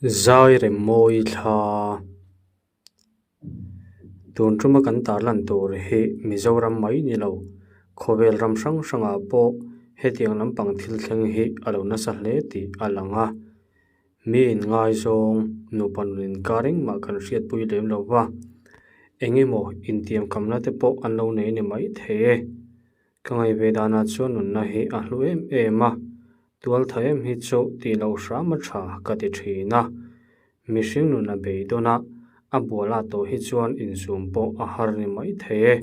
Zai rem mawi thla tun tuma kan tarlan tur hi Mizoram mai ni lo khawvel ram hrang hrangah pawh hetiang lampang thil thleng hi a lo nasa hle tih a lang a mi inngaizawng nupa nun inkar engmah kan hriatpui lem lo va eng emaw intiamkamna te pawh an lo nei ni maithei e. Ka ngaih ve danah chuan nunna hi a hlu em em a, tual tha em hi chu tih loh hram a tha ka ti thin a. Mihring nun a beidawn a, a bual a tawh hi chuan insum pawh a har ni mai thei e.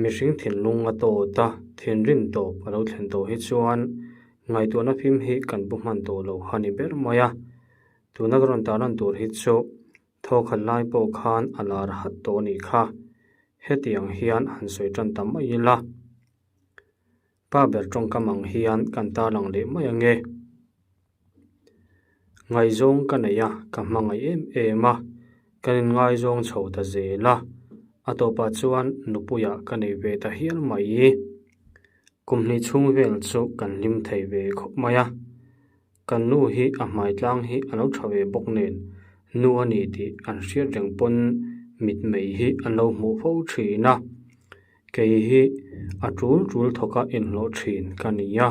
Mihring thinlung a tawt a, thinrim tawp a lo thlen tawh hi chuan ngaihtuahna fim hi kan pu hman tawh lo ha ni ber mai a. Tuna ka rawn tarlan tur hi chu Thawkhat lai pawh khan a lar hat tawh a nih kha. Hetiang hian han sawi tan ta mai ila. Pa ber tawngkam ang hian kan tarlang leh mai ange. Ngaihzawng ka nei a, ka hmangaih em em a, kan inngaizawng chho ta zel a, a tawpah chuan nupuiah ka nei ve ta hial mai. Kum hnih chhung vel chu kan hlim thei ve khawp mai a. Kan nu hi a hmai tlang hi a lo tha ve bawk nen nu a ni tih an hriat reng pawn mitmei hi an lo hmuh fo thin a. Kei hi a tul tul thawka inhlawh thin ka ni a,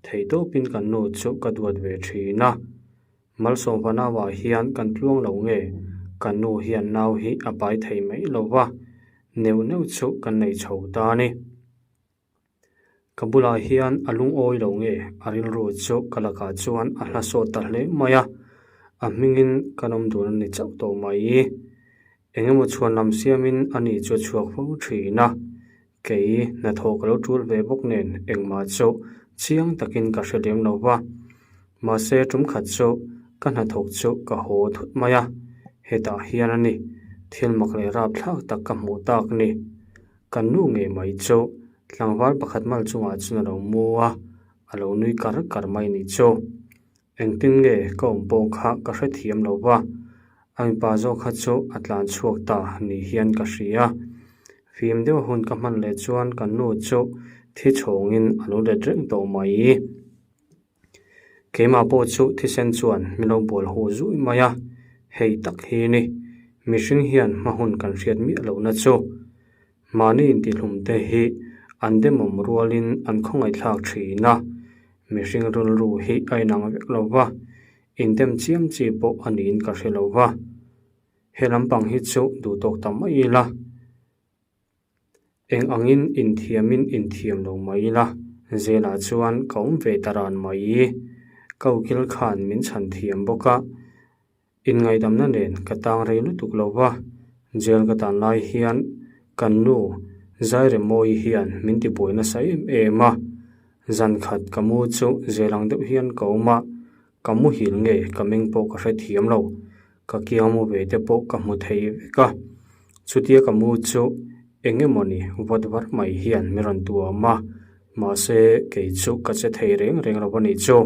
theihtawpin kan nu chu ka duat ve thin a. Malsawmvanauah hian kan tluang lo nge kan nu hian nau hi a pai thei mai lo va, neuh neuh chu kan nei chho ta a ni. Ka bulah hian a lungawi lo nge a rilru chu ka lakah chuan a hla sawt ta hle mai a, a hmingin kan awm dun a ni chauh tawh mai. Eng emaw chhuan lam siamin a ni chu a chhuak fo thin a, kei hnathawh ka lo tul ve bawk nen engmah chu chiang takin ka hre lem lo va, mahse tum khat chu ka hnathawk chu ka haw thut mai a, hetah hian a ni thil mak leh rapthlak tak ka hmuh tak ni. Kan nu ngei mai chu tlangval pakhat mal chungah chuan a lo mu a, a lo nui kar kar mai ni chu. Engtin nge ka awm pawh kha ka hrethiam lo va, a mipa zawk kha chu a tlan chhuak ta ni hian ka hria. Fim deuh hun ka hman leh chuan kan nu chu thi chhawngin a lo let reng tawh mai. Keimah pawh chu thisen chuan min lo bual huh zui mai a, hei tak hi ni, mihring hian hma hun kan hriat miah lohna chu. Mahni intihlum te hi an demawm rualin an khawngaihthlak thin a, mihring rilru hi a inang vek lo va, indem chiam chi pawh a niin ka hre lo va. He lampang hi chu duhtawk ta mai ila. Eng angin inthiamin inthiam lo mai ila, Zela chuan ka awm ve ta ran mai. Ka ukil khan min chhan thiam bawk a, inngaihdamna nen ka tang rei lutuk lo va, jail ka tan lai hian kan nu Zairemawi hian min tibuai nasa em em a, zan khat ka mu chu zel ang deuh hian ka awm a, ka muhil nge ka meng pawh ka hrethiam lo. Ka kiang mu ve te pawh ka hmu thei vek a, chutia ka mu chu eng emawni vawt var mai hian min rawn tuam a, mahse kei chu ka che thei reng reng lo a nih chu.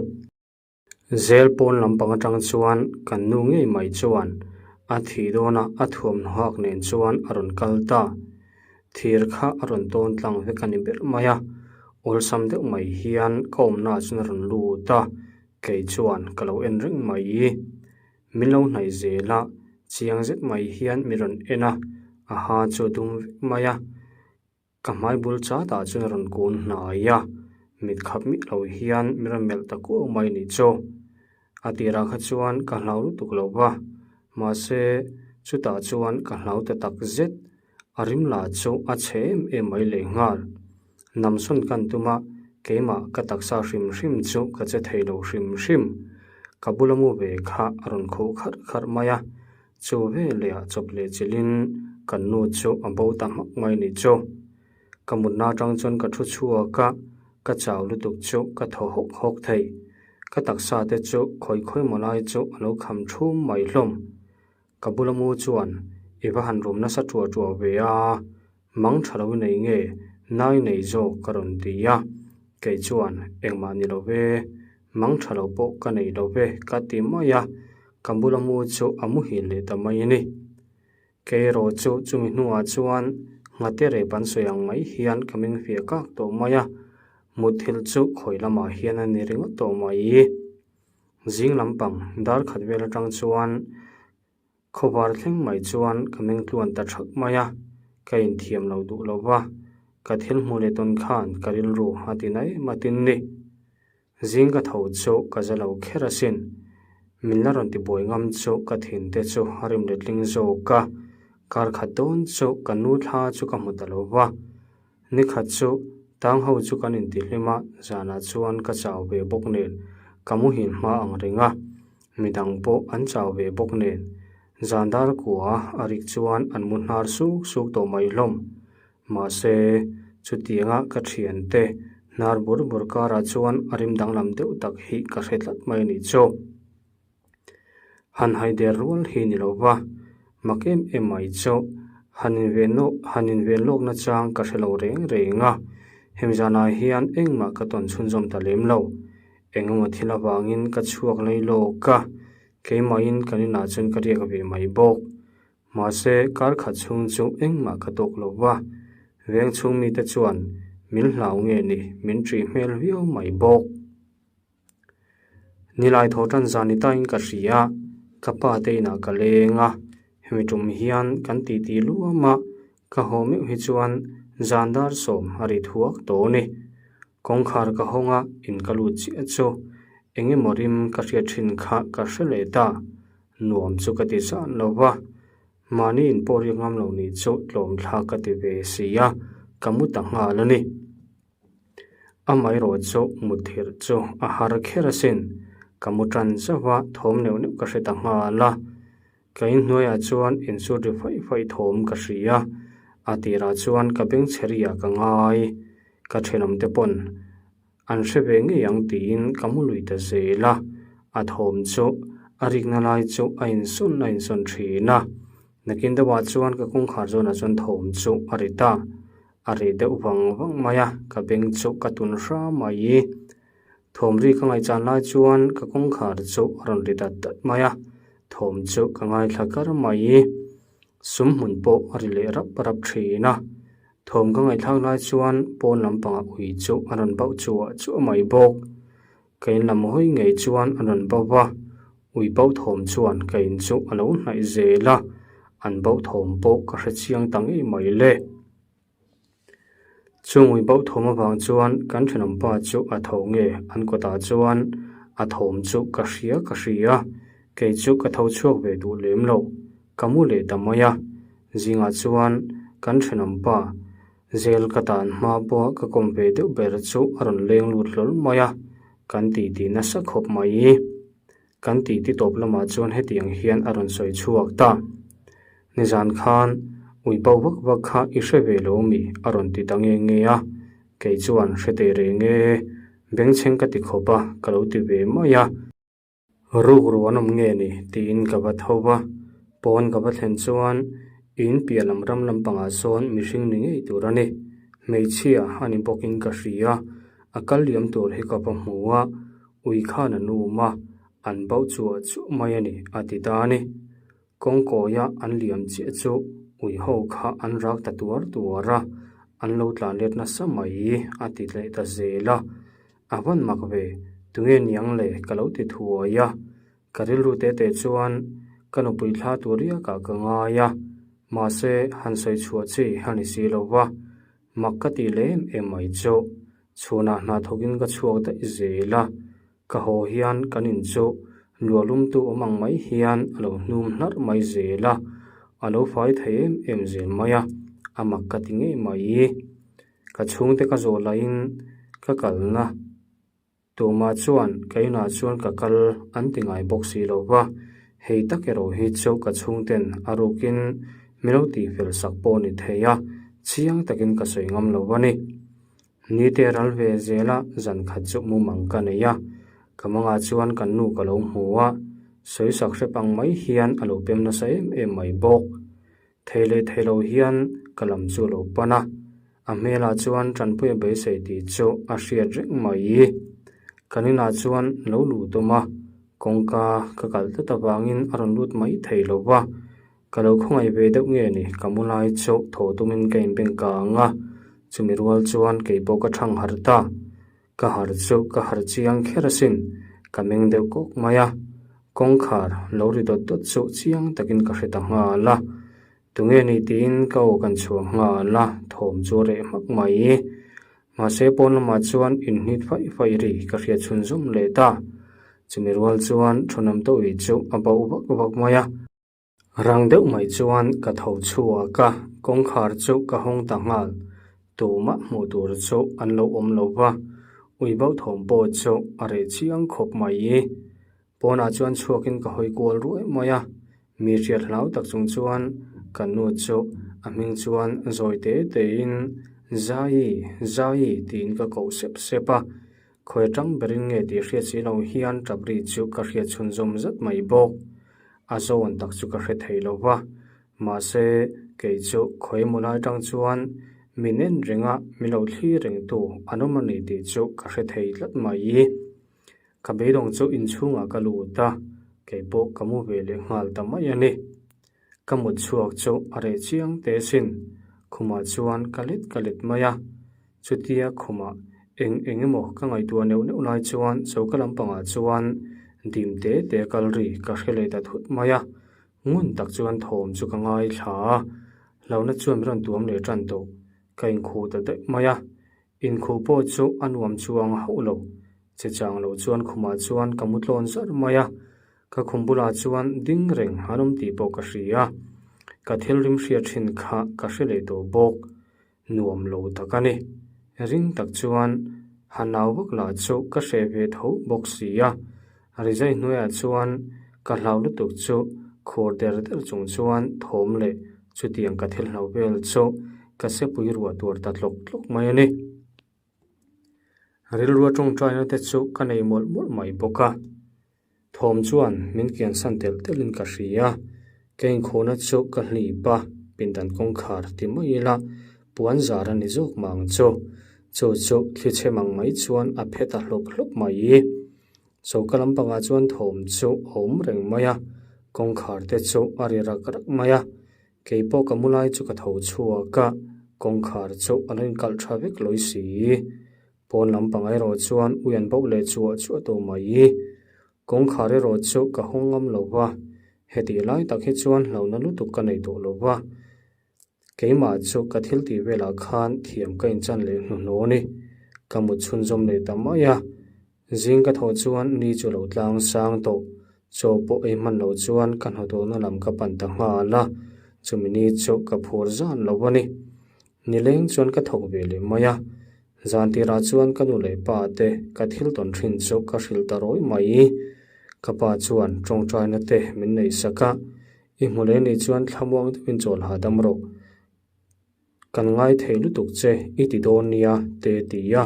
Zel pawn lampang atang chuan kan nu ngei mai chuan a thih dawna a thuamhnaw hak nen chuan a rawn kal ta. Thir kha a rawn tawn tlang vek a ni ber mai a, awlsam deuh mai hian ka awmnaah chuan a rawn lut a, kei chuan ka lo en reng mai. Min lo hnaih zel a, chiang zet mai hian mi rawn en a, a ha chu a dum vek mai a, ka hmai bul chat ah chuan a rawn kun hnai a, mit khap miah lo hian mi rawn melh ta kuau mai a nih chu. A tirah kha chuan ka hlau lutuk lo va, mahse chutah chuan ka hlau ta tak zet, a rim lah chu a chhe em em mai lehnghal. Namsawn kan tum a, keimah ka taksa hrim hrim chu ka che thei lo hrim hrim. Ka bula mu ve kha a rawn khuh kharh kharh mai a, chu veleh ah chawp leh chilhin kan nu chu a bo ta hmak mai ni chu. Ka mutna atang chuan ka thu chhuak a, ka chau lutuk chu ka thaw hawk hawk thei. Ka taksa te chu khawi khawi maw lai chu a lo kham thum mai hlawm. Ka bula mu chuan i va han rum nasa ṭuah ṭuah ve a, mang ṭha lo nei nge nai nei zawk ka rawn ti a, kei chuan engmah ni lo ve, mang ṭha lo pawh ka nei lo ve ka ti mai a, ka bula mu chu a muhil leh ta mai a ni. Kei erawh chu chumi hnuah chuan nghate rep an sawi ang mai hian ka meng fiah kak tawh mai a, mutthilh chu khawi lamah hian a ni ringawt tawh mai. Zing lampang dar khat vel atang chuan khawvar thleng mai chuan ka meng tluan ta thak mai a, ka inthiam lo duh lo va, ka thil hmuh leh tawn khan ka rilru a ti na em a tin ni. Zing ka tho chu ka za lo kher asin. Min la rawn ti buai ngam chu ka thin te chu a rim letling zawk a, kar khat dawn chu ka nu thla chu ka hmu ta lo va. Ni khat chu tang ho chu kan intihlim a, zanah chuan ka chau ve bawk nen ka muhil hma ang reng a, midang pawh an chau ve bawk nen zan dar kua a rik chuan an mu hnar suk suk tawh mai hlawm. Mahse, chutianga ka thiante hnar bur bur karah chuan a rim danglam deuh tak hi ka hre tlat mai a nih chu. Han hai der rual hi ni lo va, mak em em mai chu han inven han inven lawkna chang ka hre lo reng reng a, hemi zanah hian engmah ka tawn chhunzawm ta lem lo. Engemaw thil avangin ka chhuak lei lawk a, keimahin kan inah chuan ka riak ve mai bawk. Mahse, kar khat chhung chu engmah ka tawk lo va, veng chhung mite chuan min hlau nge ni min ṭih hmel viau mai bawk. Nilai thaw tan zan ni tain ka hria, ka pa te inah ka leng a, hemi tum hian kan titi luam a, ka haw meuh hi chuan zan dar sawm a ri thuak tawh a ni. Kawngkhar ka hawng a, in ka lut chiah chu eng emaw rim ka hriat thin kha ka hre leh ta, nuam chu ka ti zan lo va, mahni in pawh riak ngam lo nih chu tlawm thlak ka ti ve si a, ka mu ta nghal a ni. Amaherawh chu mutthilh chu a har kher asin. Ka mu tan zauh a, thawm neuh neuh ka hre ta nghal a. Ka inhnuaiah chuan insut ri faih faih thawm ka hria. A tirah chuan ka bengchhe riah ka ngai. Ka thenawmte pawn an hre ve ngei ang tiin ka mu lui ta zel a. A thawm chu a rikna lai chu a insawn a insawn thin a. Nakin deuhah chuan ka kawngkhar zawnah chuan thawm chu a ri ta. A reh deuh vang vang mai a, ka beng chu ka tun hram mai. Thawm ri ka ngaihchan lai chuan ka kawngkhar chu a rawn ri dat dat mai a, thawm chu ka ngaithla kar mai. Sum hmun pawh a ri leh rap rap thin a, thawm ka ngaihthlak lai chuan pawn lampangah ui chu a rawn bauh chuah chuah mai bawk. Ka in lam hawi ngei chuan a rawn bauh va, ui bauh thawm chuan ka in chu a lo hnaih zel a, an bauh thawm pawh ka hre chiang ta ngei mai le. Chung ui bauh thawm avang chuan kan thenawm pa chu a tho nge an kawtah chuan a thawm chu ka hria ka hria, kei chu ka tho chhuak ve duh lem lo, ka mu leh ta mai a, zingah chuan kan thenawm pa Zel ka tan hma pawha ka kawm ve deuh ber chu a rawn leng lut hlawl mai a, kan titi nasa khawp mai. Kan titi tawp lamah chuan hetiang hian a rawn sawi chhuak ta. Nizan khan ui bo vak vak kha i hre ve lo mi a rawn ti ta nge nge a, kei chuan hre teh reng e, bengchheng ka ti khawp a ka lo ti ve mai a. Rukru an awm nge ni tiin ka va tho va, pawn ka va thlen chuan in piah lam ram lampangah sawn mihring ni ngei tur a ni. Hmeichhia a ni bawkin ka hria, a kal liam tur hi ka va hmu a, ui khan an um a, an bauh chuah chuah mai a ni a ti ta a ni. Kawngkawia an liam chiah chu ui ho kha an rak ta tuar tuar a, an lo tlan let nasa mai a ti leh ta zel a. A van mak ve, tunge niang le ka lo ti thuai a. Ka rilru te te chuan ka nupui thla tur riakah ka ngai a, mahse han sawi chhuah chi a ni si lo va, mak ka ti leh em em mai chu. Chhunah hna thawkin ka chhuak daih zel a, Ka haw hian kan in chu luahlumtu awm ang mai hian a lo hnum hlarh mai zel a, a lo fai thei em em zel mai a, a mak ka ti ngei mai. Ka chhungte ka zawh lahin ka kalna tumah chuan ka inah chuan ka kal an ti ngai bawk si lo va, hei tak erawh hi chu ka chhungten a rukin min lo tihfel sak pawh a ni thei a, chiang takin ka sawi ngam lo a ni. Nite ral ve zel a, zan khat chu mumang ka nei a, ka mangah chuan kan nu ka lo hmu a, sawisak hrep ang mai hian a lo pem nasa em em mai bawk. Thei leh thei lo hian ka lam chu a lo pan a, a hmelah chuan tanpui a beisei tih chu a hriat reng mai. Kan inah chuan lo lut awm a, kawngka ka kalh tlat avangin a rawn lut mai thei lo va. Ka lo khawngaih ve deuh nge ni, ka mu lai chu thaw tumin ka inbeng kang a, chumi rual chuan kei pawh ka thang harh ta. Ka harh chu ka harh chiang kher asin. Ka meng deuh kawk mai a, kawngkhar lo ri dawt dawt chu chiang takin ka hre ta nghal a. Tunge ni tiin ka aw kan chhuah nghal a, thawm chu a reh hmak mai. Mahse pawn lamah chuan inhnit faih faih ri ka hriat chhunzawm leh ta. Chumi rual chuan thunam tawih chu a bauh vak vak mai a. Rang deuh mai chuan ka tho chhuak a, kawngkhar chu ka hawng ta nghal. Tumah hmuh tur chu an lo awm lo va, ui bauh thawm pawh chu a reh chiang khawp mai. Pawnah chuan chhuakin ka hawi kual ruai mai a, mi hriat hlau tak chung chuan ka nu chu a hming chuan zawi te tein Zaii, Zaii tiin ka koh sep sep a. Khawi atang berin nge tih hriat si lo hian tap ri chu ka hriat chhunzawm zat mai bawk. A zawn tak chu ka hre thei lo va, mahse kei chu khawi emaw lai atang chuan min en renga min lo thlir rengtu an awm a ni tih chu ka hre thei tlat mai. Ka beidawng chu inchhungah ka lut a, kei pawh ka mu ve leh nghal ta mai a ni. Ka mut chhuak chu a reh chiang teh sin, khumah chuan ka let ka let mai a. Chutia khumah eng eng emaw ka ngaihtuah neuh neuh lai chuan choka lampangah chuan dim te te kal ri ka hre leh ta thut mai a. Ngun tak chuan thawm chu ka ngaithla a, hlauhna chuan min rawn tuam leh tan tawh. Ka inkhuh ta daih mai a, inkhuh pawh chu a nuam chuang hauh lo. Che chang lo chuan khumah chuan ka mu tlawn zar mai a. Ka khum bulah chuan ding reng an awm tih pawh ka hria. Ka thil rim hriat thin kha ka hre leh tawh bawk. Nuam lo tak a ni. Ring tak chuan ha nau vak lah chu ka hreh ve tho bawk si a. Rizai hnuaiah chuan ka hlau lutuk chu khur der der chung chuan thawm leh chutiang ka thil hlau vel chu ka sepui ruah tur ta tlawk tlawk mai a ni. Rilrua tawngtaina te chu ka nei mawlh mawlh mai bawk a. Thawm chuan min kiansan telh telhin ka hria. Ka inkhawhna chu ka hlip a, pindan kawngkhar ti mai ila puan zar a ni zawk mah ang chu. Chu chu thli chhem ang mai chuan a phe ta hlawp hlawp mai. Choka lampangah chuan thawm chu a awm reng mai a, kawngkhar te chu a ri rak rak mai a. Kei pawh ka mu lai chu ka tho chhuak a, kawngkhar chu a lo inkalh tha vek lawi si. Pawn lampang erawh chuan ui an bauh leh chuah chuah tawh mai. Kawngkhar erawh chu ka hawng ngam lo va, hetih lai tak hi chuan hlauhna lutuk ka nei tawh lo va. Keimah chu ka thil tih velah khan thiam ka inchan leh hnuhnawh a ni. Ka mut chhunzawm leh ta mai a. Zing ka thawh chuan ni chu lo tlang sang tawh. Chaw pawh ei hman lo chuan ka hnawtawhna lam ka pan ta nghal a, chumi ni chu ka phur zan lo a ni. Nileng chuan ka thawk ve leh mai a, zan tirah chuan ka nu leh pa te ka thil tawn thin chu ka hrilh ta rawi mai. Ka pa chuan tawngtaina te min neih sak a, i hmu leh nih chuan thlamuang deuhin chawl hahdam rawh. Kan ngai thei lutuk che i ti dawn nia te ti a,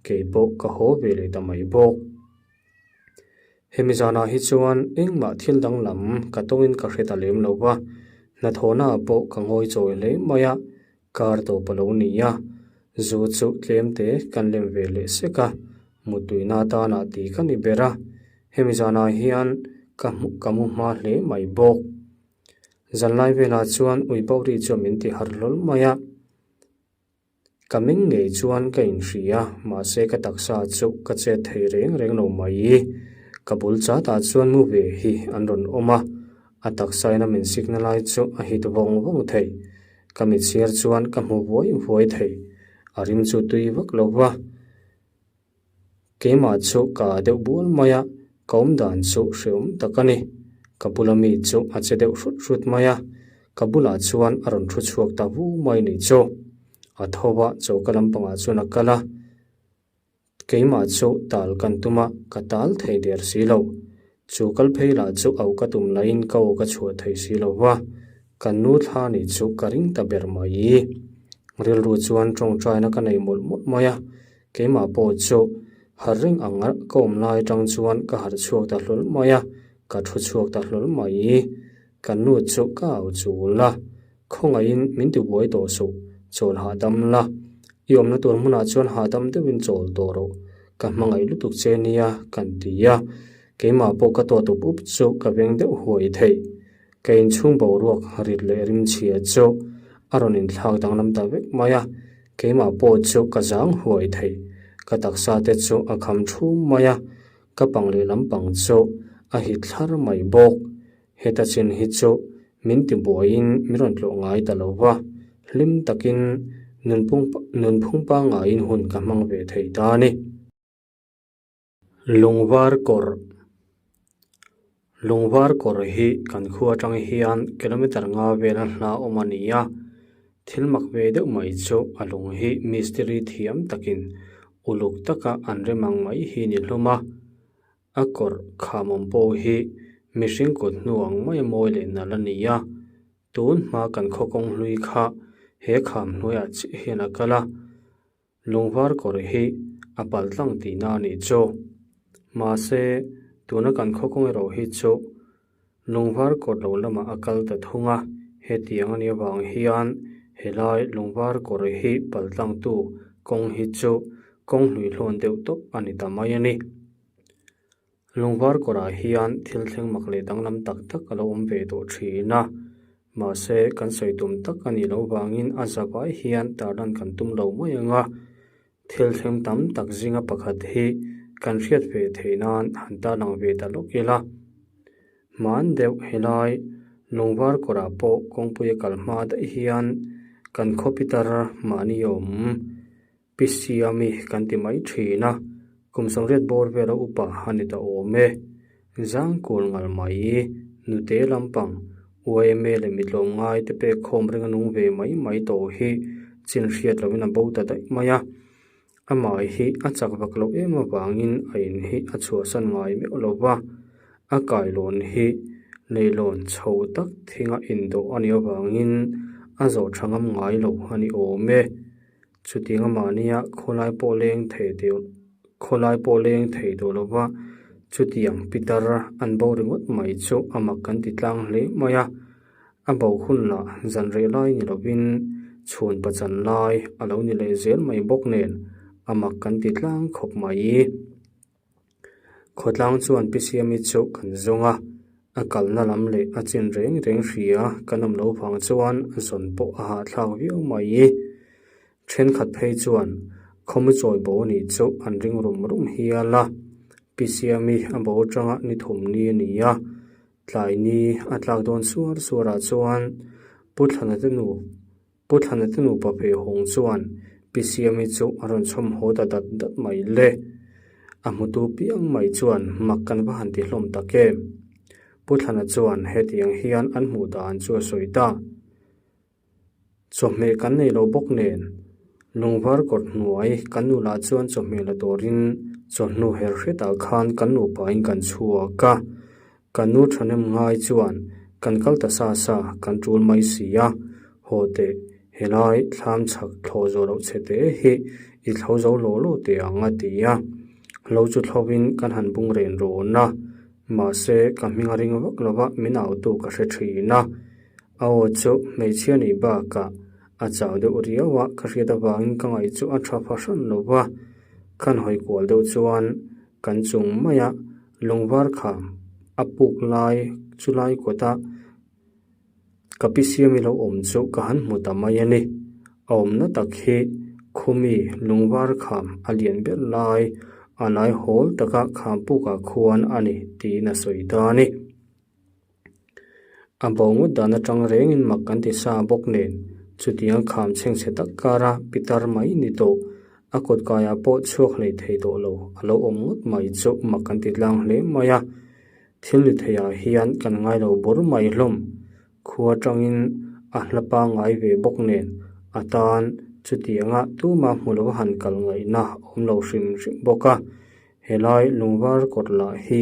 kei pawh ka haw ve leh ta mai bawk. Hemi zanah hi chuan engmah thil danglam ka tawngin ka hre ta lem lo va, hnathawhnaah pawh ka ngawi chawi hle mai a, kar tawp a lo ni a, zu chu tlem te kan lem ve leh sek a, muttuina atana ti ka ni ber a, hemi zanah hian ka ka mu hma hle mai bawk. Zanlai velah chuan ui bawk ri chuan min ti harh hlawl mai a, ka meng ngei chuan ka inhria mahse ka taksa chu ka chet thei reng reng lo mai. Ka bul chatah chuan mu ve hi an rawn awm a, a taksa in a min sikna lai chu a hit vawng vawng thei. Ka mit chhiar chuan ka hmu vuai vuai thei, a rim chu tui vak lo va. Keimah chu ka ah deuh bual mai a, ka awm dan chu hreawm tak a ni. Ka bula mi chu a che deuh hrut hrut mai a, ka bulah chuan a rawn thu chhuak ta vu mai ni chu. A tho a, choka lampangah chuan a kal a, keimah chu tal kan tum a, ka tal thei der si lo. Chu kal phei lah chu auh ka tum laiin ka aw ka chhuah thei si lo va, kan nu thla nih chu ka ring ta ber mai. Rilru chuan tawngtaina ka nei mawlh mawlh mai a, Keimah pawh chu harh reng ang a ka awm lai atang chuan ka harh chhuak ta hlawl mai a, ka thu chhuak ta hlawl mai. Ka nu chu ka au chul a, khawngaihin min ti buai tawh suh, chawl hahdam la. I awmna tur hmunah chuan hahdam deuhin chawl tawh rawh, ka hmangaih lutuk che nia kan ti a. Keimah pawh ka tawt up up chu ka veng deuh huai thei. Ka inchhung boruak rit leh rimchhia chu a rawn inthlak danglam ta vek mai a. Keimah pawh chu ka zang huai thei. Ka taksa te chu a kham thum mai a. Ka pang lehlam pang chu a hit thlar mai bawk. Heta chin hi chu min ti buaiin min rawn tlawh ngai ta lo va, hlim takin nunphung nunphung pangngaiin hun ka hmang ve thei ta a ni. Lungvar kawr Lungvar kawr hi kan khua atang hian kilometer nga vela hla awm a ni a, thil mak ve deuh mai chu a lung hi mistiri thiam takin uluk taka an rem ang mai hi ni hlawm a. A kawrh khamawm pawh hi mihring kut hnu ang mai a mawi leh nalh a ni a, tun hma kan khaw kawng hlui kha he kham hnuaiah chiah hian a kal a, lungvar kawr hi a pal tlang tihna a nih chu. Mahse, tuna kan khaw kawng erawh hi chu lungvar kawr lo lamah a kal ta thung a, hetiang a nih avang hian helai lungvar kawr hi pal tlangtu kawng hi chu kawng hlui hlawn deuh tawp a ni ta mai a ni. Lungvar kawrah hian thil thleng mak leh danglam tak tak a lo awm ve tawh thin a, mahse kan sawi tum tak a nih loh vangin a zavai hian tarlan kan tum lo mai ang a, thil thleng tam tak zinga pakhat hi kan hriat ve theih nan han tarlang ve ta lawk ila. Hman deuh helai lungvar kawrah pawh kawngpui a kal hma daih hian kan khaw pitar mahni awm. Pi Siami kan ti mai thin a, kum 80 bawr vela upa a ni ta awm e. Zangkul ngal mai, nute lampang, yma leh mitlawm ngai te pek khawm ring a nung ve mai mai tawh hi chin hriat loin a bo ta daih mai a. Amah hi a chak vak loh em avangin a in hi a chhuahsan ngai meuh lo va, a kailawn hi leilawn chho tak thinga indawh a nih avangin a zawh tha ngam ngai lo a ni awm e. Chutiang a mahnia khawlai pawh leng thei teh khawlai pawh leng thei tawh lo va, chutiang pitar an bo ringawt mai chu a mak kan ti tlang hle mai a. A bo hun lah zan reh lai ni lovin chhun pachan lai a lo ni leh zel mai bawk nen a mak kan ti tlang khawp mai. Khawtlang chuan Pi Siami chu kan zawng a, a kalna lam leh a chin reng reng hria kan awm lo vang chuan zawn pawh a hahthlak viau mai. Thenkhat phei chuan khawmu chawi bo nih chu an ring rum rum hial a, Pi Siami a bo atanga ni thum ni a ni a, tlai ni a tlak dawn suar suarah chuan Pu Thlana te nu Pu Thlana te nupa phei hawng chuan Pi Siami chu a rawn chhawm haw ta dat dat mai le. A hmutu piang mai chuan mak kan va han ti hlawm tak em? Pu Thlana chuan hetiang hian an hmuh dan chu a sawi ta. Chawhmeh kan nei lo bawk nen, lungvar kawt hnuai kan nu lah chuan chawhmeh la turin chawhnu her hretah khan kan nupain kan chhuak a. Kan nu thahnem ngai chuan kan kal ta sa sa kan tul mai si a, haw teh helai thlam chhak thlawh zawh loh che te hi i thlo zo law law teh ang a ti a. Lo chu thlovin kan han bung ren rawn a, mahse ka hming a ring vak lova min autu ka hre thin a. A aw chu hmeichhia nih bakah a chau deuh riau a, ka hriat avangin ka ngaih chu a tha fahran lo va, khan hawi kual deuh chuan kan chung maia Lungvar kham a puk lai chu lai kawta ka pi siami lo awm chu ka han hmu ta mai a ni. A awmna tak hi khumi lungvar kham a lian ber lai a lai hawl taka kham pukah khuan a ni tiin a sawi ta a ni. A bo ngawt dan atang rengin mak kan ti sa bawk nen, chutiang kham chhengchhe tak kara pitar mai ni tawh, a kawt kaiah pawh chhuak hlei thei tawh lo a lo awm ngawt mai chu mak kan ti tlang hle mai a. Thil ni theiah hian kan ngai lo bur mai hlawm. Khua atangin a hla pangngai ve bawk nen a tan chutianga tuma hmu lo han kal ngaihna a awm lo hrim hrim bawk a. Helai lungvar kawt lah hi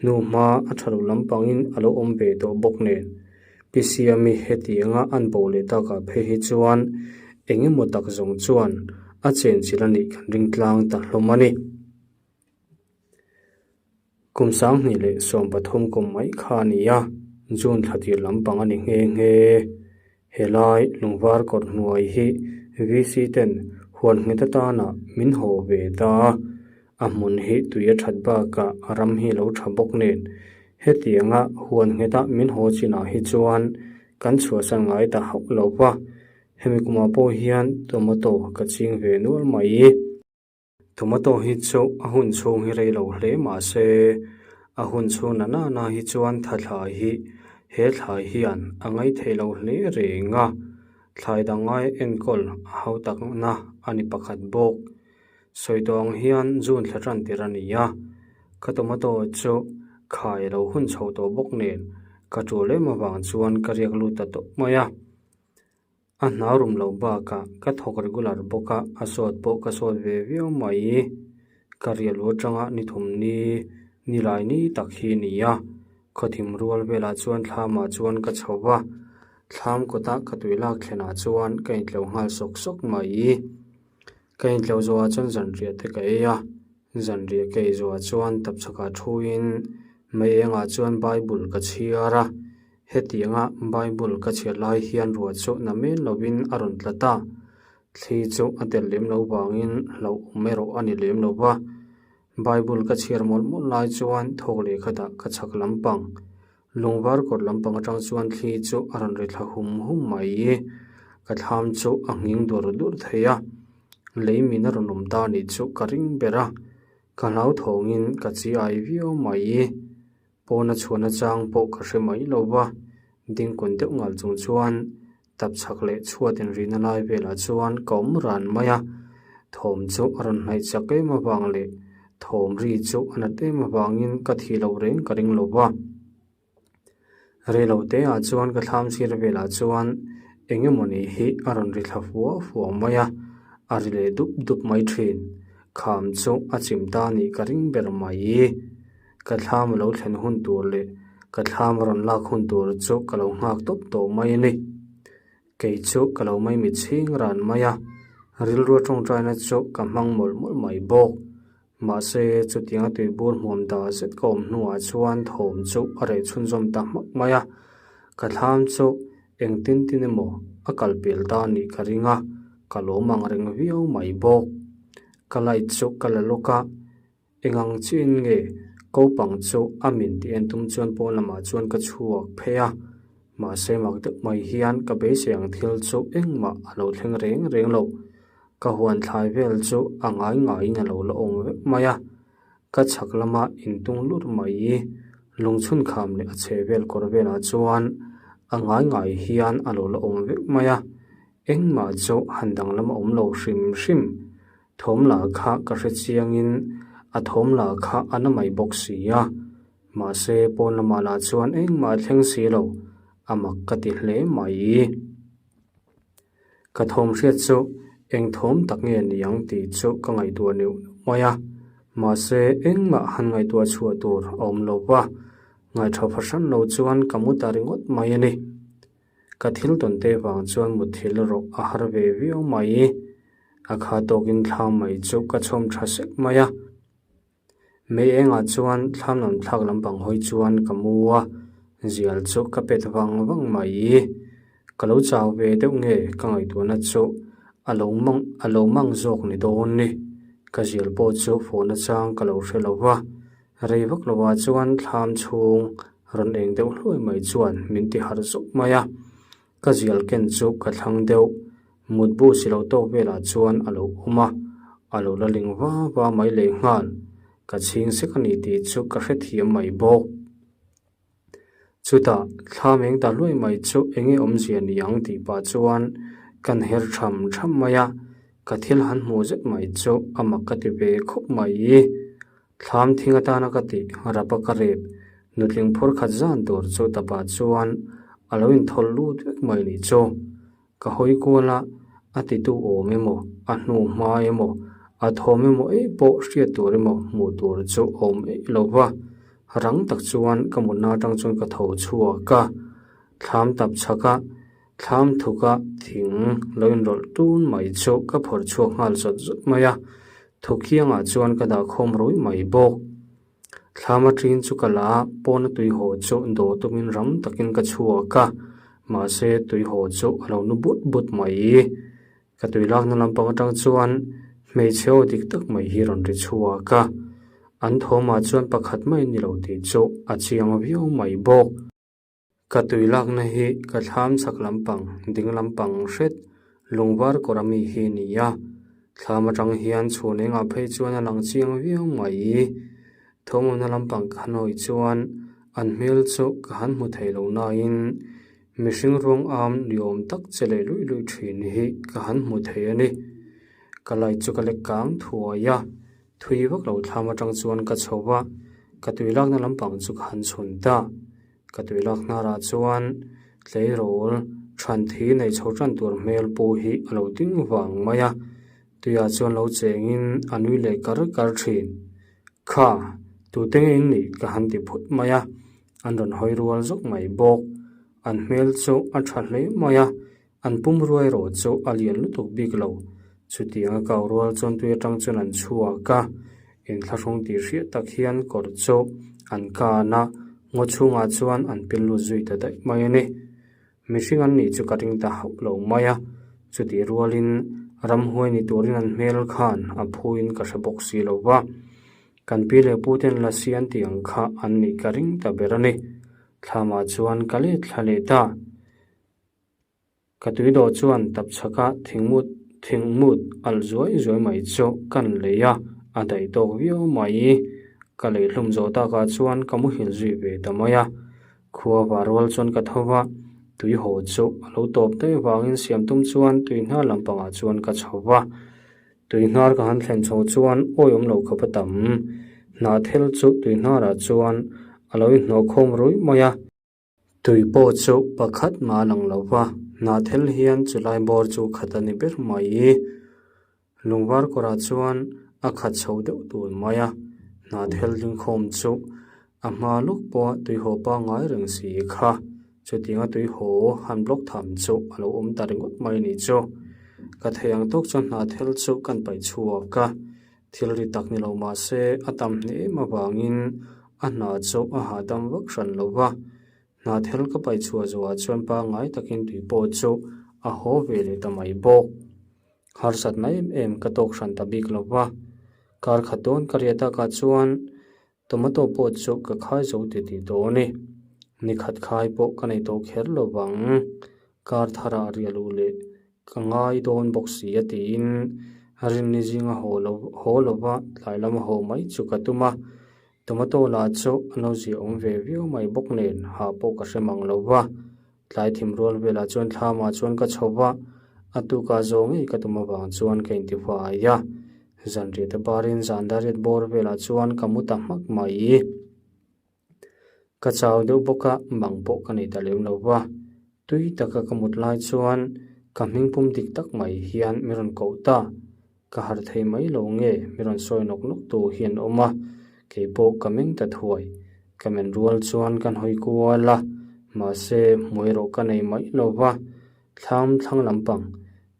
hnuhma a tha lo lampangin a lo awm ve tawh bawk nen Pi Siami hetianga an bo leh takah phei hi chuan eng emaw tak zawng chuan a chenchilh a nih kan ring tlang ta hlawm a ni. Kum 2013 kum mai kha a ni a, June thla tir lampang a ni nghe nghe. Helai lungvar kawr hnuai hi VC ten huan nghet atana min haw ve ta a, a hmun hi tui a that bakah a ram hi lo tha bawk nen. Hetianga huan ngheta min haw chinah hi chuan kan chhuahsan ngai ta hauh lo va, hemi kumah pawh hian tomato ka ching ve nual mai. Tomato hi chu a hun chhung hi rei lo hle mah se a hun chhung na nana hi chuan tha thlai hi he thlai hian a ngaithei lo hle reng a, thlai dang ngai enkawl a hau takna a ni pakhat bawk. Sawi tawh ang hian June thla tan tir a ni a, ka tomato chu khai a lo hun chho tawh bawk nen ka tul em avang chuan ka riak lut ta tawp mai a. A hna rum loh bakah ka thawk regular bawk a, a sawt pawh ka sawt ve viau mai. Ka riah lu atanga ni thum ni ni lai ni tak hi a ni a, khawthim rual velah chuan thlamah chuan ka chho va, thlam kawta ka tui lak thlenah chuan ka intleuh nghal sawk sawk mai. Ka intleuh zawhah chuan zanriah te ka ei a, zanriah ka ei zawhah chuan tapchhakah thuin mei engah chuan Bible ka chhiar a. Hetianga Bible ka chhiar lai hian ruah chu na men lovin a rawn tla ta. Thli chu a tel lem lo vangin hlauhawm erawh a ni lem lo va. Bible ka chhiar mawlh mawlh lai chuan thawk leh khatah ka chhak lampang, lungvar kawr lampang atang chuan thli chu a rawn ri thla hum hum mai. Ka thlam chu a nghing dur dur thei a, lei min a rawn awm ta nih chu ka ring ber a, ka hlauthawngin ka chi ai viau mai. Pawna chhuahna chang pawh ka hre mai lo va, dingkawn deuh ngal chung chuan tap chhak leh chhuat inrihna lai velah chuan ka awm ran mai a, thawm chu a rawn hnaih chak em avang leh thawm ri chu a nat em avangin ka thih loh reng ka ring lo va. Rei lo te ah chuan ka thlam sir velah chuan eng emawni hi a rawn ri thla fua fua mai a, a ri leh dup dup mai thin. Kham chu a chim ta nih ka ring ber mai. Ka thlam a lo thlen hun tur leh ka thlam a rawn lak hun tur chu ka lo nghak tawp tawh mai a ni. Kei chu ka lo mai mit chhing ran mai a, rilru tawngtaina chu ka hmang mawlh mawlh mai bawk. Mahse, chutianga tuibur hmuam dah zet ka awm hnuah chuan thawm chu a reh chhunzawm ta hmak mai a, ka thlam chu engtin tin emaw a kal pel ta a nih ka ring a, ka lawm ang reng viau mai bawk. Ka light chu ka la lawk a. Eng ang chiin nge kopang chu a min tih en tum chuan pawn lamah chuan ka chhuak phei a, mahse mak deuh mai hian ka beisei ang thil chu engmah a lo thleng reng reng lo. Ka huan thlai vel chu a ngai ngaiin a lo la awm vek mai a, ka chhak lama intung lut mai lungchhun kham leh a chhe vel kawr velah chuan a ngai ngai hian a lo la awm vek mai a, engmah chu han danglam a awm lo hrim hrim. Thawm lah kha ka hre chiangin a thawm lah kha a na mai bawk si a, mahse pawn lamah lah chuan engmah a thleng si lo, a mak ka ti hle mai. Ka thawm hriat chu eng thawm tak nge ni ang tih chu ka ngaihtuah neuh neuh mai a, mahse engmah han ngaihtuah chhuah tur a awm lo va, ngaihṭha fahran lo chuan ka mu ta ringawt mai a ni. Ka thil tawn te vang chuan mutthil rawh a har ve viau mai. A kha tawkin thlam mai chu ka chhawm tha sek mai a. Mei engah chuan thlam lam thlak lampang hawi chuan ka mu a, zial chu ka pet vang vang mai. Ka lo chau ve deuh nge ka ngaihtuahna chu a lo mang a lo mang zawk ni dawn ni. Ka zial pawh chu phone achang ka lo hre lo va, Rei vak lovah chuan thlam chhung rawn eng deuh hluai mai chuan min ti harh zawk mai a, ka zial ken chu ka thlang deuh. Mutbu si lo tawk velah chuan a lo awm a, a lo la ling va va mai lehnghal. Ka chhing sek a ni tih chu ka hrethiam mai bawk. Chutah thlam eng ta hluai mai chu eng nge awmzia ni ang tih pah chuan kan her tham tham mai a, ka thil han hmuh zet mai chu a mak ka ti ve khawp mai. Thlam thing atana ka tih rap a ka rep nutling phur khat zan tur chu tapah chuan a lo inthawlh lut vek mai nih chu. Ka hawi kual a, a titu awm emaw, a hnu hma emaw, a thawm emaw eih pawh hriat tur emaw hmuh tur chu awm eih lo va. Rang tak chuan ka mutna atang chuan ka tho chhuak a, thlam tap chhak a, thlam thuka thing lo inrawlh tun mai chu ka phawrh chhuak nghal zawt zawt mai a, thukhiangah chuan ka dah khawm ruih mai bawk. Thlam aṭin chu ka la a, pawna tui haw chu dawh tumin ram takin ka chhuak a, mahse tui haw chu a lo nu but but mai. Ka tui lakna lampang aṭang chuan hmeichhe aw dik tak mai hi rawn ri chhuak a, an thawmah chuan pakhat mai ni lo tih chu a chiang viau mai bawk. Ka tui lakna hi ka thlam chhak lampang ding lampang hret lungvar kawr ami hi a ni a. Thlam atang hian chhun engah phei chuan a lang chiang viau mai. Thawmawmna lampang ka han hawi chuan an hmel chu ka han hmu thei lo nain mihring ruang am ni awm tak che leh luih luih thin hi ka han hmu thei a ni. Ka light chu ka lek kang thuai a, thui vak lo thlam atang chuan ka chho va, ka tui lakna lampang chu ka han chhun ta. Ka tui lak hnarah chuan tleirawl than thi nei chho tan tur hmel pawh hi a lo ding vang mai a, tuiah chuan lo chengin a nui leh kar kar thin. Kha, tute nge in nih ka han ti phut mai a, an rawn hawi rual zawk mai bawk. An hmel chu a tha hle mai a, an pum ruai erawh chu a lian lutuk bik lo. Chutianga kau rual chuan tui atang chuan an chhuak a, inthlahrung tih hriat tak hian kawr chu an kan a, ngaw chhungah chuan an pil lut zui ta daih mai a ni. Mihring an nih chu ka ring ta hauh lo mai a, chutih rualin ramhuai ni turin an hmel khan a phuin ka hre bawk si lo va, kan pi leh pu ten lasi an tih ang kha an nih ka ring ta ber a ni. Thlamah chuan ka let thla leh ta. Ka tuidawh chuan tapchhaka thingmut thingmut alh zuai zuai mai chu kan lei a, a daih tawk viau mai. Ka lei hlum zawh takah chuan ka muhil zui ve ta mai a. Khua var rual chuan ka tho va, tui haw chu a lo tawp daih vangin siam tum chuan tui hnar lampangah chuan ka chho va. Tui hnar ka han thlen chho chuan awiawm lo khawp a tam. Hnahthel chu tui hnarah chuan a lo inhnawh khawm ruih mai a. Tui pawh chu pakhat mah a lang lo va, hnahthel hian chulai bawr chu khat a ni ber mai. Lungvar kawrah chuan a khat chho deuh tun mai a, hnahthel dingkhawm chu a hma lawk pawha tuihaw pangngai reng si kha. Chutianga tuihaw han block tham chu a lo awm ta ringawt mai a nih chu. Ka thei ang tawk chuan hnahthel chu kan paih chhuak a. Thil ri tak ni lo mah se a tam hneh em avangin a hna chu a hahdam vak hran lo va. Hna thel ka paih chhuah zuah chuan pangngai takin tui pawh chu a haw ve leh ta mai bawk. Harsatna em em ka tawk hran ta bik lo va. Kar khat dawn ka riah takah chuan Tomato pawh chu ka khai zo ti tih tawh a ni. Nikhat khai pawh ka nei tawh kher lo vang. Kar tharah riah luh leh ka ngai dawn bawk si a tiin Rinni zinga haw lo haw lova tlai lama haw mai chu ka tum a. Tomato lah chu an lo zia awm ve viau mai bawk nen hah pawh ka hre mang lo va. Tlai thim rual velah chuan thlamah chuan ka chho va, a tukah zawh ngei ka tum avang chuan ka intifai a. Zanriah te barin zan dariat bawr velah chuan ka mu ta hmak mai. Ka chau deuh bawk a, mang pawh ka nei ta lem lo va. Tui taka ka mut lai chuan ka hmingpum dik tak mai hian mi rawn koh ta. Ka harh thei mai lo nge mi rawn sawi nawk nawk tu hi an awm a, kei pawh ka meng ta thuai. Ka men rual chuan kan hawi kual a, mahse hmuai erawh ka nei mai lo va, thlam thlang lampang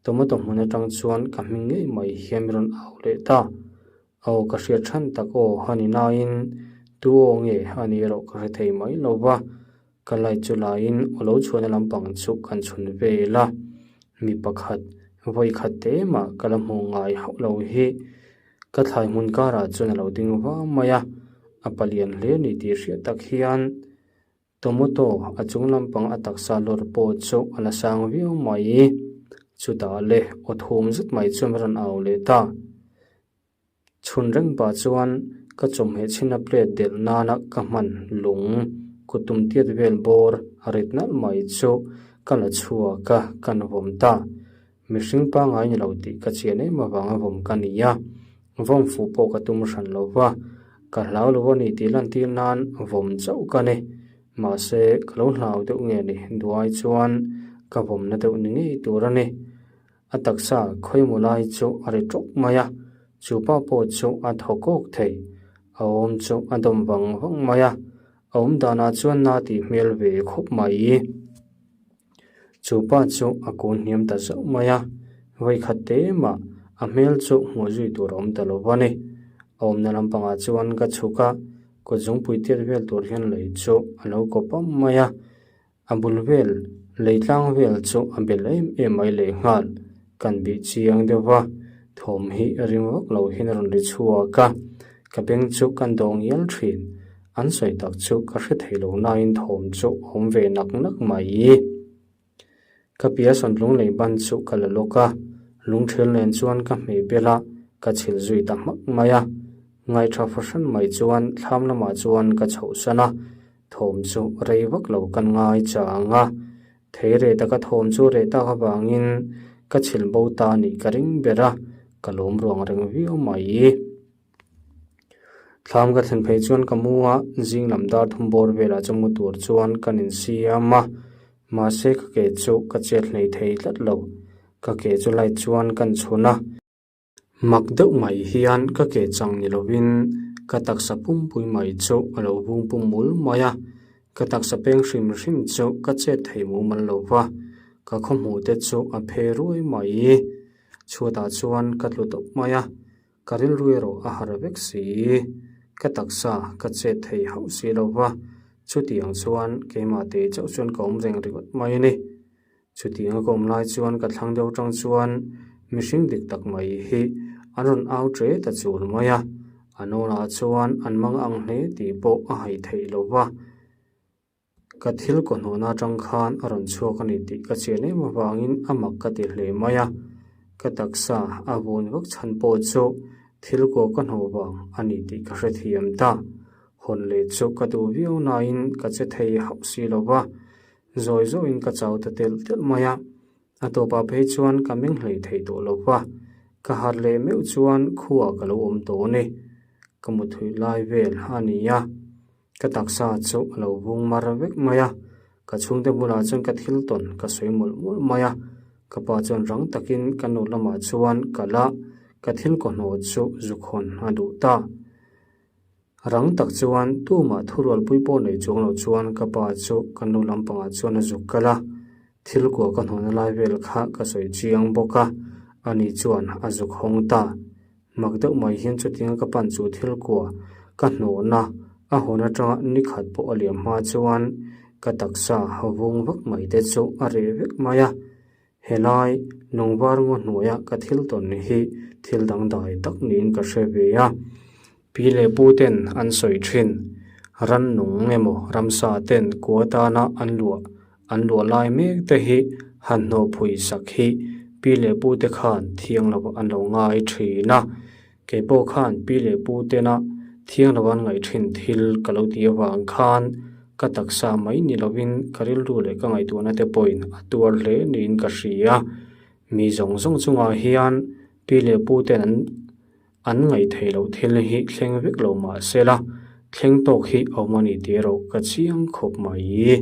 tomato hmun atang chuan ka hming ngei mai hian mi rawn au leh ta. A aw ka hriat than tak aw a ni nain tu aw nge a ni erawh ka hre thei mai lo va, Ka light chu laiin aw lo chhuahna lampang chu kan chhun vel a, mi pakhat vawi khat te mah ka la hmuh ngai hauh lo hi ka thlai hmun karah chuan a lo ding va mai a, a palian hle a ni tih hriat tak hian tomato a chung lampang a taksa lawr pawh chu a la sang viau mai. Chutah le aw thum zet mai chuan a rawn au leh ta. Chhun reng pah chuan ka chawhmeh chhina plate delh nana ka hman lung kut tum tiat vel bawr a rit nalh mai chu ka la chhuak a, kan vawm ta. Mihring pangngai ni lo tih ka chian em avanga vawm ka ni a, vawm fuh pawh ka tum hran lo va, ka hlau lo a ni tih lantir nan vawm chauh ka ni. Mahse, ka lo hlau deuh nge ni duai chuan ka vawmna deuh ni ngei tur a ni. A taksa khawimaw lai chu a ri ṭawk mai a, chu pa pawh chu a thaw kawk thei. A awm chu a dawm vang vang mai a, a awm danah chuan na tih hmel ve khawp mai. Chu pa chu a kun hniam ta zauh mai a, vawikhat te mah a hmel chu hmuh zui tur a awm ta lo va ni. A awmna lampangah chuan ka chhuk a, kut zungpui tiat vel tur hian lei chu a lo kawp am mai a. A bul vel, lei tlang vel chu a bel em em mai leh nghal. Kan bih chiang deuh va, thawm hi ring vak lo hian a rawn ri chhuak a, ka beng chu kan dawng ngial thin. An sawi tak chu ka hre thei lo nain thawm chu a awm ve nak nak mai. Ka piasawn lung lei ban chu ka la lawk a, Lungthil nen chuan ka hmeh bel a, ka chhil zui ta hmak mai a. Ngaihṭha fahran mai chuan thlam lamah chuan ka chhohsan a, thawm chu rei vak lo kan ngai chang a. Thei reh taka thawm chu reh tak avangin ka chhil bo ta nih ka ring ber a, ka lawm ruang reng viau mai. Thlam ka thlen phei chuan ka mu a, zing lam dar thum bawr velah chu mu tur chuan kan insiam a, mahse ka ke chu ka chet hlei thei tlat lo. Ka ke chu light chuan kan chhun a. Mak deuh mai hian ka ke chang ni lovin ka taksa pumpui mai chu a lo vung pum mul mai a, ka taksa peng hrim hrim chu ka chet thei mumal lo va, ka khawhmuh te chu a phe ruai mai. Chhuatah chuan ka tlu tawp mai a. Ka rilru erawh a harh vek si. Ka taksa ka chet thei hauh si lo va, chutiang chuan keimah te chauh chuan ka awm reng ringawt mai a ni. Chutianga ka awm lai chuan ka thlang deuh tang chuan mihring dik tak mai hi an rawn au ṭe ta chul mai a, a nawnah chuan an mang ang hle tih pawh a haih theih lo va. Ka thil kawhhnawhna atang khan a rawn chhuak a ni tih ka chian em avangin a mak ka ti hle mai a, ka taksa a vun vak chhan pawh chu thil kuah ka hnawh vang a ni tih ka hrethiam ta. Hawn leh chu ka duh viau nain ka che thei hauh si lo va, zawi zawiin ka chau ta telh telh mai a, a tawpah phei chuan ka meng hlei thei tawh lo va, ka harh leh meuh chuan khuaa ka lo awm tawh a ni. Ka muthuih lai vel a ni a. Ka taksa chu a lo vung mar vek mai a, ka chhungte bulah chuan ka thil tawn ka sawi mawlh mawlh mai a, ka pa chuan rang takin ka nu lamah chuan kal a, ka thil kawhhnawh chu zukhawn a duh ta. Rang tak chuan tumah thurualpui pawh nei chuang lo chuan ka pa chu ka nu lampangah chuan a zuk kal a, thil kuah ka hnawhna lai vel kha ka sawi chiang bawk a, ani chuan a zuk hawng ta. Mak deuh mai hian chutianga ka pan chu thil kua ka hnawhna a hawn atanga ni khat pawh a liam hma chuan ka taksa vung vak mai te chu a reh vek mai a. Helai lungvar ngaw hnuaia ka thil tawn hi thil dangdai tak niin ka hre ve a. Pi leh pu ten an sawi thin, rannung emaw ramsa ten kua tana an luah An luah lai mek te hi han hnawhphui sak hi pi leh pu te khan thiang lo an lo ngai thin a, kei pawh khan pi leh pu tena thiang lo an ngaih thin thil ka lo tih avang khan ka taksa mai ni lovin ka rilru leh ka ngaihtuahna te pawhin a tuar hle niin ka hria. Mi zawng zawng chungah hian pi leh pu ten an An ngaih theih loh thil hi thleng vek lo mah se la, thleng tawk hi a awm a ni tih erawh ka chiang khawp mai.